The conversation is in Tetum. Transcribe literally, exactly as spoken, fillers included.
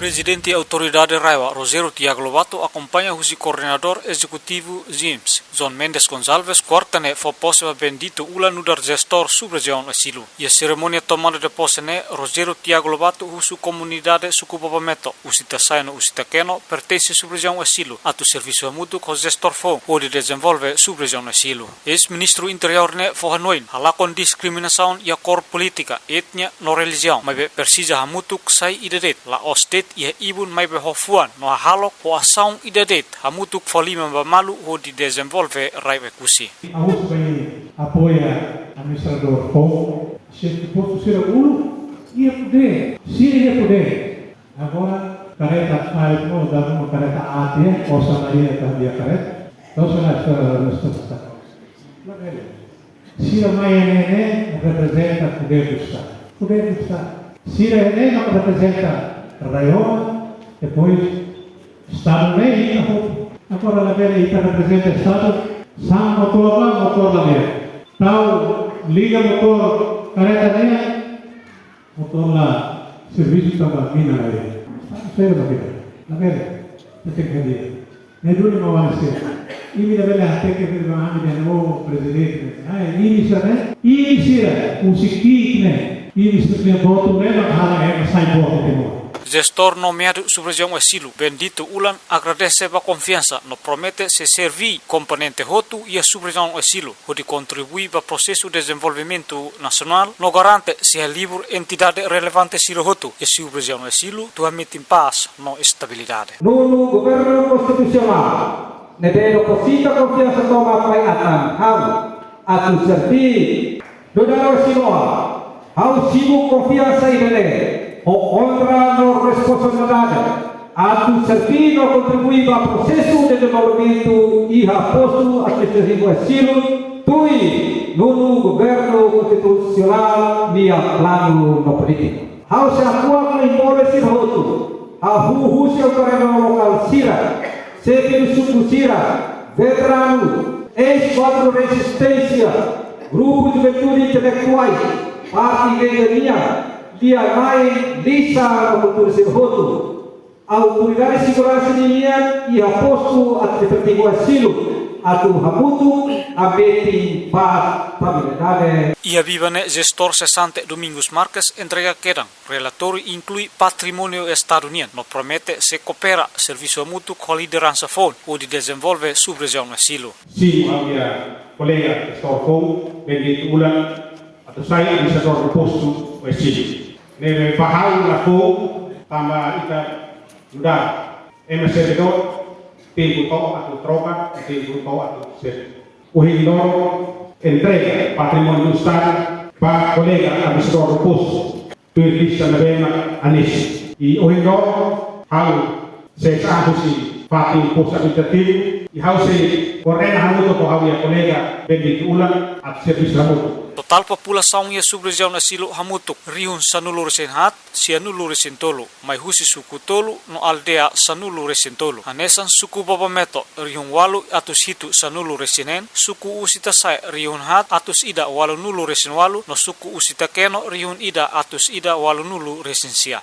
Prezidente Autoridade RAEOA, Rogério Tiago Lobato, akompaña husi Koordenadór Ezekutivu ZEESM, João Mendes Gonçalves, kuarta ne'e fó pose ba Bendito Ulan nu'udar jestór sub-rejiaun Oesilo. Iha serimónia tomada de posse ne'e, Rogério Tiago Lobato husu komunidade suku Baba Meto, Usitasai no Usitakeno, pertense sub-rejiaun Oesilo, atu servisu hamutuk ho jestór foun hodi dezenvolve sub-rejiaun Oesilo. Eis-Ministru Interiór ne'e fó hanoin, halakon diskriminasaun iha kór polítika, etnia no relijiaun, maibé presiza hamutuk sai ida de'it, la'ós de'it iha ibun maibé ho fuan no hahalok ho asaun ida de'it, hamutuk fó liman ba malu hodi dezenvolve rai Oekusi. Ha'u husu ba imi apoia administradór foun, xefe postu sira uluk, iha podér, sira iha podér. Agora, karreta fali, no, dá uma karreta aat, osan Maria ta dia karreta. Tosa na esta, esta, esta. Labele. Sira mai ne'e, ne'e reprezenta podér do Estado. Podér do Estado. Sira ne'e não reprezenta RAEOA, depois Estadu ne'e ita hotu. Agora labele ita reprezenta Estadu, sa'e motór ba, motór labele. Tau liga motór karreta ne'e, motór la servisu tanba mina la iha. Estadu sira ba kita. Labele. Ita tenke hadi'a. Ne'e duni mak wana sira. Imi labele hateke fali ba ami dehan, oh, prezidente. Ai, imi sira ne'e? Imi sira, husi ki'ik ne'e. Imi sira-nia votu ne'e mak halo ema sai votu Timor. Jestór nomeadu sub-rejiaun Oesilo, Bendito Ulan, agradese ba konfiansa no promete sei serví komponente hotu iha sub-rejiaun Oesilo, hodi kontribui ba prosesu dezenvolvimentu nasionál no garante sei halibur entidade relevante sira hotu iha sub-rejiaun Oesilo atu hametin pás no estabilidade. Nonu Governu Konstitusionál, ne'ebé deposita konfiansa tomak mai atan ha'u atu serví nu'udar Oesilo, ha'u simu konfiansa ida-ne'e ho onra no responsabilidade atu serví no kontribui ba prosesu dezenvolvimentu iha postu administrativu Oesilo, tuir Nonu Governu Konstitusionál nia planu no polítika. Ha'u sei hakuak no envolve sira hotu, hahú husi autoridade lokál sira, xefe suku sira, veteranu, eis-kuadru rezisténsia, grupu juventude intelektuál, parte igreja nian, lia-na'in, lisan no kultura sira hotu, autoridade seguransa nian iha postu administrativu Oesilo, atu hamutuk hametin pás, estabilidade. Iha biban ne'e jestór sesante Domingos Marques entrega kedan relatóriu inklui patrimóniu Estadu nian no promete sei koopera servisu hamutuk ho lideransa foun hodi dezenvolve sub-rejiaun Oesilo. Simu ha'u-nia kolega jestór foun, Bendito Ulan, atu sai administradór do postu Oesilo. Ne'ebé ba ha'u la foun, tanba ita nu'udar ema servidór, tempu to'o atu troka, tempu to'o atu serví. Ohin loron entrega patrimóniu Estadu ba kolega administradór postu, tuir lista ne'ebé mak hanesan. I ohin loron ha'u sei sa'e husi fatin postu administrativu, i ha'u sei koordena hamutuk ho ha'u-nia kolega Bendito Ulan atu servisu hamutuk. Totál populasaun iha sub-rejiaun Oesilo hamutuk rihun sanulu-resin-haat, sianulu-resin-tolu, mai husi suku tolu no aldeia sanulu-resin-tolu. Hanesan suku Baba Meto, rihun ualu atus hitu sanulu-resin-neen, suku Usitasai, rihun haat atus ida ualunulu-resin-ualu, no suku Usitakeno, rihun ida atus ida ualunulu-resin-sia.